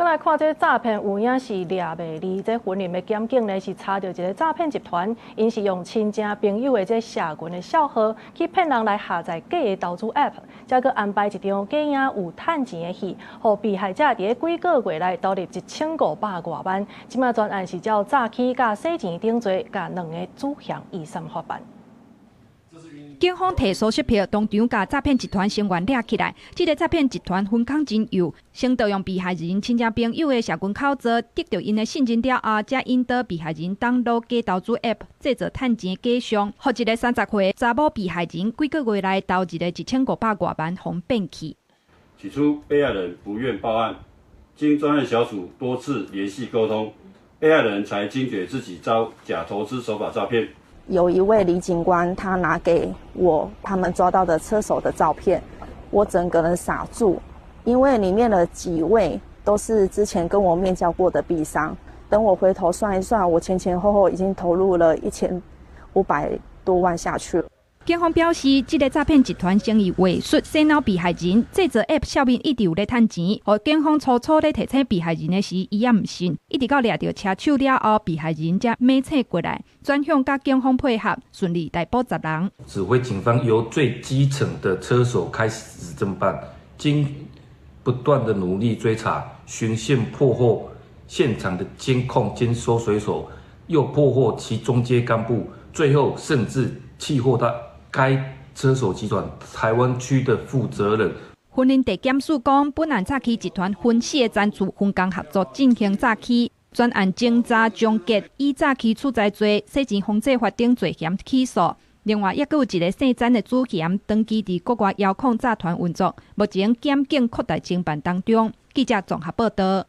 閣來看這詐騙有影是掠袂離，這雲林的檢警呢是查著一个詐騙集團，𪜶是用親情朋友的這社群的帳號去騙人來下載假的投資 App，再閣安排一場假影有趁錢的戲，予被害者佇咧幾个月內投入1500外萬。這馬全案是照詐欺佮洗錢等罪，共兩个主嫌移送法辦。警方提搜索票，當場共詐騙集團成員掠起來。這个詐騙集團分工真幼，先盜用被害人親戚朋友的社群口座，得著𪜶的信任了後，才引導被害人 download 假投資 App，製造趁錢假象，予一个30歲查某被害人幾个月內投入了1500外萬，予騙去。起初，被害人不願報案，經專案小組多次聯繫溝通，被害人才驚覺自己遭假投資手法詐騙。有一位李警官，他拿給我他們抓到的車手的照片，我整個人傻住，因為裡面的幾位都是之前跟我面交過的幣商。等我回頭算一算，我前前後後已經投入了1500多萬下去了。警方表示，這个詐騙集團先以話術洗腦被害人，製造 App 笑面一直有咧趁錢，予警方初初咧提醒被害人的時，伊也毋信，一直到掠著車手了後，被害人才猛醒過來，轉向佮警方配合，順利逮捕10人。指揮警方由最基層的車手開始偵辦，經不斷的努力追查，循線破獲現場的監控兼收水手，又破獲其中階幹部，最後甚至緝獲到該車手集團台灣區的負責人。雲林地檢署講，本案詐欺集團分四个層次分工合作進行詐欺，全案偵查終結，以詐欺取財罪、洗錢防制法等罪嫌起訴。另外，抑閣有一个姓詹的主嫌，長期佇國外遙控詐團運作，目前檢警擴大偵辦當中。記者綜合報道。